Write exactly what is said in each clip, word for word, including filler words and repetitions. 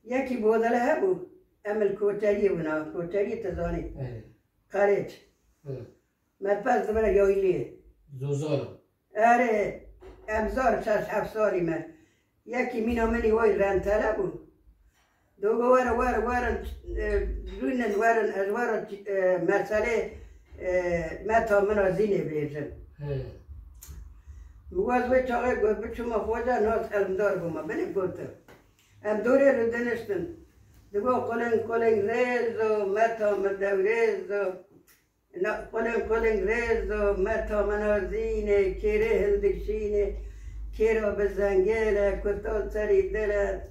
Yekî bodele hebû. Em li koçeriyê bûna. Koçeriyê te zanî. Evet. Qerêç. Evet. Me pez dibire yayliyê. Zozana. Erê, em zar şeş heft salî me. Yekî mîna min î way rentele bû. Dogo were, were, werin, e, rûnin werin, ez were, e, meselê, e, meta min a zînê bêjim. He. Min waz wê çaxê got, biçûma xwe de nas elmdar bûma. Binê gotin. Em dorê re diniştin. Digo quling quling rêz o, meta min dewrêz o. Na, quling quling rêz o, meta min a zînê, kêrê hindik şînê, kêra bi zengêl e, kutan serî dil e,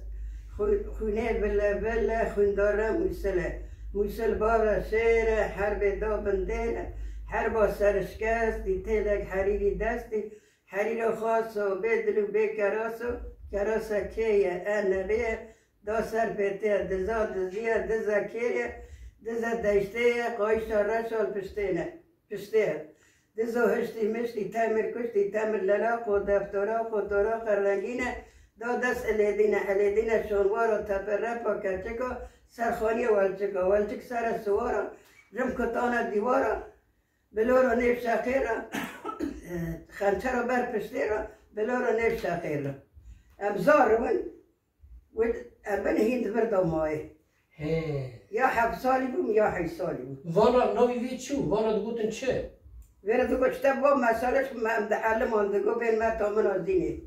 xwî-, xwînê bile bile, xwîndare mûsil e. Mûsil bava şêr e, herbê da bindêl e, herba serşikestî, têlek herîrî destî, herîra xas o, bê dil û bê keras o, kerasa kê ye, e, nebê ye, da ser pêtê ye, diza dizî ye, diza kêr ye, diza deştê ye, qayîşa reşa li piştê ne, piştê ye. Dizo hiştî miştî, temir kuştî, temir lelaq o, deftora xo, dora qerrengîn e, da dest Elêdîn e, Elêdîn e şonwara, tepe repa keçika, serxaniyê welçika, welçik sere siwara, rim kutana dîwara, bilora nêv şeqê re, xençera ber piştê re, bilora nêv şeqê re. Em zar in, wê em bin hîn di vir de mayê. He. Ya heft salî bûm, ya heşt salî bûm. Vana navî vê çi bû? Vana digotin çi? Vêre digot, işte, va mesele ji me, em di eliman digo, bên meta min a zînê.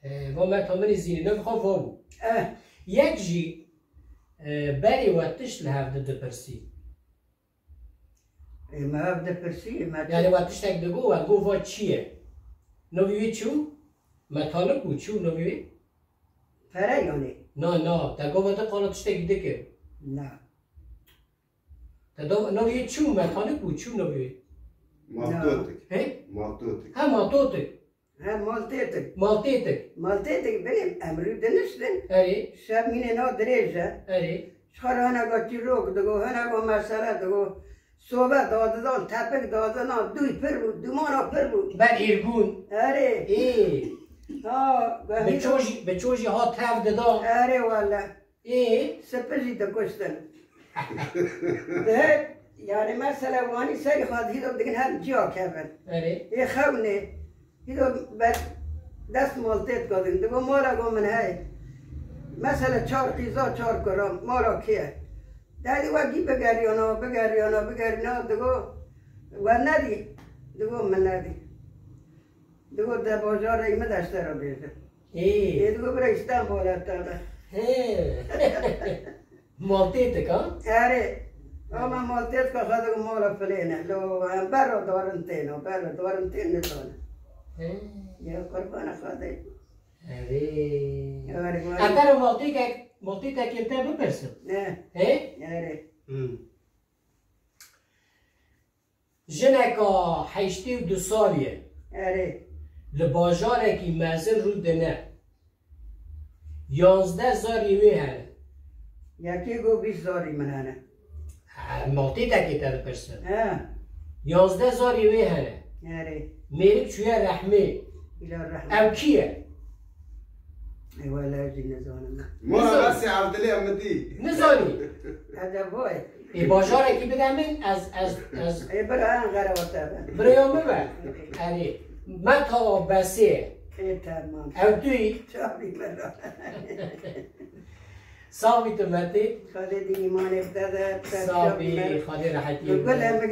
He, va meta min ê zînê, navê xwe va bû. Eh. Yek jî, e, berê we tişt li hev di dipirsî. Ê, me ev dipirsî, me Yani we tiştek digo, we go va çi ye? Novî wê çi bû? Metanik bû, çi bû novî wê? Pere yanî? Na, na, te gava te qala tiştekî dike. Na. Te do, novî wê çi bû? Metanik bû, çi bû novî wê? Matotik. He? Matotik. Ha, matotik. He, maltêtik. Maltêtik. Maltêtik binê em rû diniştin. Erê. Şev mînê na dirêj e. Erê. Ji xwe re hineka çîrok digo, hineka mesele digo. Sobe dadidan, tepik dadidan, dûy pir bû, dûmana pir bû. Ber êrgûn. Erê. Ê. Ha, Bi ço jî, bi ço jî ha tev dida. Erê wele. Ê? Sipi jî dikuştin. Dihe, yani mesela wanî serî xwe dihî de digin her ciya kevin. Erê. Ê xewnê. Hîdo ber dest maltêt gadin. Digo mala go min hey. Mesela çar qîza çar kuram. Mala kê ye? Derdî we gî bigeriyana, bigeriyana, bigeriyana. Digo we nedî. Digo min nedî. Digo de bajarê min de ji te re bêjim. Ê. Ê, digo bira Îstanbul e te de. Hê. Maltêtik ha? Erê. Ama maltêtika xwe digo mala filê ne. Lo em berra darin tên o, berra darin tên nizane. Hê. Ya qurbana Xwedê. Erê. Erê, Em te re maltêtek, maltêtekê te bipirsim. Ne. Hê? Erê. Hmm. Jineka heştê û du salî ye. Erê. Li bajarekî mezin rû dine. Yanzdeh zarî wê hene. Yekê got bîst zarî min hene. Ha, maltêtekê te dipirsin. He. Yanzdeh zarî wê hene. Erê. Mêrik çûye rehmê. Îla rehmê. Ew kî ye? Ê wele ez jî nizanim. Mora Nizan- Besê Evdilê min dî. Nizanî. Ede boy. Ê, bajarekî bide min, ez, ez, ez Ê bira en xerewate be. Biraya min be. Erê. Meta Besê. Ê, tamam. Ew tu yî. Çavî min ra. Sax bî tu Metê. Xwedê dî îmanê bide de, te Sax çavî bî, min ra. Xwedê rehetiyê Gul bide. Em